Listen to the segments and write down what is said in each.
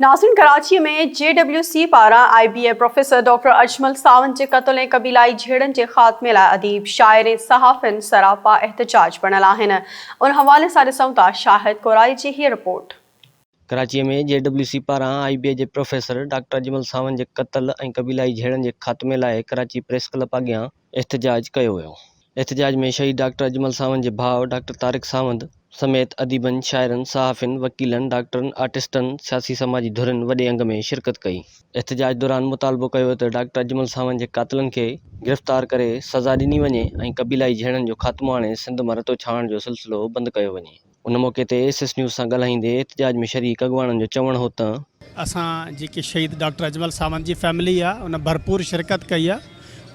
ناظرين ڪراچي ۾ جي W C پاران I B A professor doctor Ajmal Sawand جي قتل ۽ قبيلائي جهيڙن جي خاتمي لاء اديب، شاعر ۽ صحافين سراپا احتجاج بڻيل آهن. ان حوالي سان ڏسون ٿا شاهد ڪورائي جي هيء رپورٽ. ڪراچي ۾ جي ڊبليو سي پاران آء بي اي جي پروفيسر ڊاڪٽر اجمل ساوند جي قتل ۽ قبيلائي جهيڙن جي خاتمي لاء ڪراچي پريس ڪلب اڳيان احتجاج ڪيو ويو. احتجاج ۾ شهيد ڊاڪٽر اجمل ساوند جي ڀاء ڊاڪٽر طارق ساوند سميت اديبن، شاعرن، صحافين، وڪيلن، ڊاڪٽرن، آرٽسٽن، سياسي سماجي ڌرين وڏي انگ ۾ شرڪت ڪئي. احتجاج دوران مطالبو ڪيو ويو ته ڊاڪٽر اجمل ساوند جي قاتلن کي گرفتار ڪري سزا ڏني وڃي ۽ قبيلائي جهيڙن جو خاتمو آڻي سنڌ مان رتوڇاڻ جو سلسلو بند ڪيو وڃي. ان موقعي تي ايس ايس نيوز سان ڳالهائيندي احتجاج ۾ شريڪ اڳواڻن جو چوڻ هو ته. اسان جيڪي شهيد ڊاڪٽر اجمل ساوند جي فيملي آ ان ڀرپور شرڪت ڪئي آ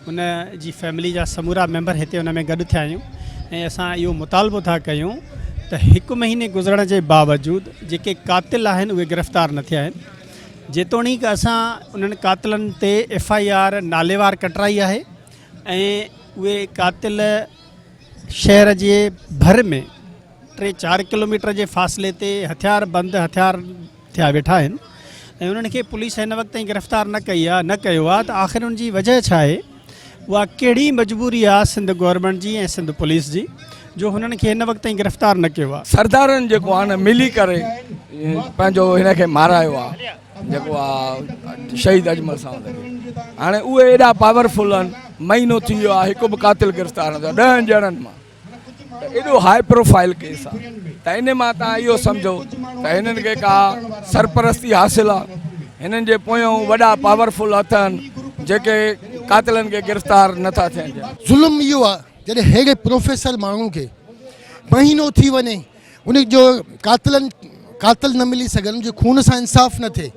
ان جي فيملي جا سمورا ميمبر هتي ان ۾ گڏ ٿيا آهيون ۽ اسان اهو مطالبو ٿا ڪيون ته هڪ مهيني گذرڻ جي باوجود جيڪي قاتل آهن اهي گرفتار نه ٿيا آهن جيتوڻيڪ اسان انهن قاتلن تي ايف I R ناليوار ڪٽرائي آهي ۽ اهي قاتل شهر جي ڀر ۾ ٽي چار ڪلوميٽر جي فاصلي تي هٿيار بند هٿيار ٿيا ويٺا آهن ۽ انهن کي پوليس هن وقت تائين گرفتار نه ڪئي آهي نه ڪيو آهي ته آخر ان جي وجهه ڇا آهي اها ڪهڙي مجبوري آهي سنڌ گورنمينٽ جي ۽ سنڌ پوليس جي جو هنن کي هن وقت تائين گرفتار نه ڪيو آهي. سردارن جيڪو آهي نه ملي ڪري پنهنجو هن کي مارايو آهي. جيڪو آ شهيد اجمل ساوند کي هاڻي اهي ايڏا پاورفل آهن مهينو ٿي ويو آهي هڪ به قاتل گرفتار نه ٿيو ڏهن ڄڻن مان ته ايڏو هاء پروفائل ڪيس آ ته ان مان تان اهو سمجهو ته هنن کي ڪا سرپرستي حاصل آ هنن جي پويان وڏا پاورفل هٿ آهن جيڪي قاتلن کي گرفتار نٿا ٿيڻ ڏين. ظلم اهو آ جڏهن ههڙي پروفيسر ماڻهو کي مهينو ٿي وڃي ان جو قاتلن قاتل نه ملي سگهن ان جي خون سان انصاف نه ٿئي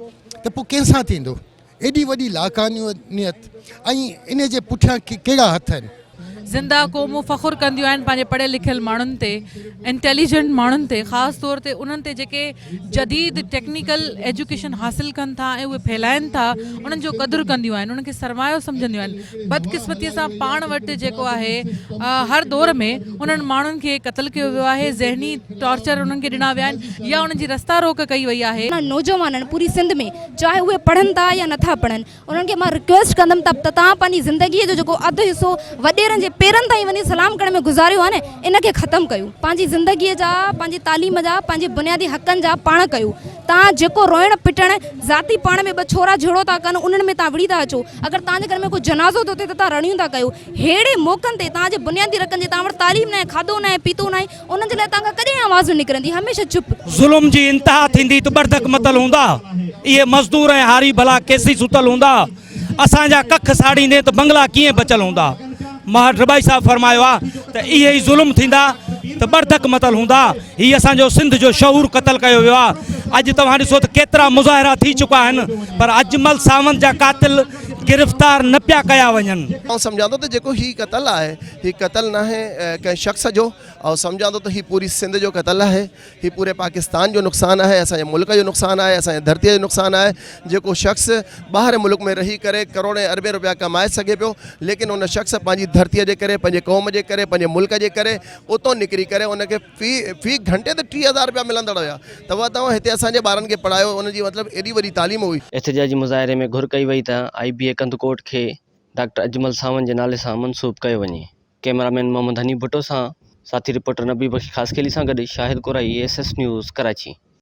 ته پوء ڪنهن سان ٿيندو ايڏي وڏي لاقانونيت ۽ ان جي پٺيان ڪهڙا هٿ آهن. زنده قومون فخر ڪنديون آهن پنهنجي پڙهيل لکيل ماڻهن تي انٽيليجنٽ ماڻهن تي خاص طور تي انهن تي جيڪي جديد ٽيڪنيڪل ايجوڪيشن حاصل ڪن ٿا ۽ اهي ڦهلائن ٿا انهن جو قدر ڪنديون آهن انهن کي سرمايو سمجهنديون آهن بدقسمتيء سان پاڻ وٽ جيڪو آهي هر دور ۾ انهن ماڻهن کي قتل ڪيو ويو آهي، ذهني ٽارچر انهن کي ڏنا ويا آهن يا انهن جي رستا روڪ ڪئي وئي آهي. نوجوانن پوري سنڌ ۾ چاهي اهي پڙهن ٿا يا نٿا پڙهن انهن کي مان رڪويسٽ ڪندم ته توهان پنهنجي زندگي جو جيڪو اڌ حصو وڏيرن جي پيرن تائين وڃي سلام ڪرڻ ۾ گذاريو آهي نه ان کي ختم ڪيو پنهنجي زندگي جا پنهنجي تعليم جا پنهنجي بنيادي حقن جا پاڻ ڪيو توهان جيڪو روئڻ پٽڻ ذاتي پاڻ ۾ ٻه ڇورا جهيڙو ٿا ڪن انهن ۾ توهان وڙهي ٿا اچو اگر توهان جي گهر ۾ ڪو جنازو ٿو ٿئي ته توهان رڙيون ٿا ڪيو ههڙي موقعن تي توهان جي بنيادي رڪن جي توهان وٽ تعليم ناهي کاڌو ناهي پيتو ناهي انهن جي لاء توهان کان ڪڏهن آواز نه نڪرندي هميشه چپ. ظلم جي انتها ٿيندي ته ٻڙڌڪ متل هوندا اهي مزدور ۽ هاري ڀلا ڪيسين ستل هوندا اسان جا ڪک ساڙيندين ته بنگلا ڪيئن بچل هوندا. مهر ڊٻائي صاحب فرمايو آ ته اهي ئي ظلم ٿيندا ته ٻڙڌڪ متل هوندا. هي اسان جو سنڌ جو شعور قتل ڪيو ويو آ. اڄ توهان ڏسو ته ڪيترا مظاهرا ٿي چڪا آهن پر اجمل ساوند جا قاتل گرفتار نه پيا ڪيا وڃن. آئون سمجهان ٿو ته جيڪو هي قتل آهي هي قتل ناهي ڪنهن شخص جو آئون سمجهان ٿو ته هي پوري سنڌ جو قتل آهي هي پوري پاڪستان جو نقصان آهي اسان جي ملڪ جو نقصان آهي اسان جي ڌرتي جو نقصان آهي جيڪو شخص ٻاهر ملڪ ۾ رهي ڪري ڪروڙين اربين روپيا ڪمائي سگهي پيو ليڪن ان شخص پنهنجي ڌرتي جي ڪري پنهنجي قوم جي ڪري پنهنجي ملڪ جي ڪري اتو نڪري ڪري ان کي في في گهنٽي تي 3000 روپيا ملندڙ هيا ته اها توهان هتي اسان جي ٻارن کي پڙهايو ان جي مطلب ايڏي وڏي تعليم هئي. احتجاجي مظاهري ۾ گهر ڪئي وئي ته آء بي اي ڪنڌڪوٽ کي ڊاڪٽر اجمل ساوند جي نالي سان منسوب ڪيو وڃي. ڪئميرا مين محمد حنيف ڀٽو سان ساٿي رپورٽر نبي بخش خاصخيلي سان گڏ Shahid Korai, S S news, Karachi.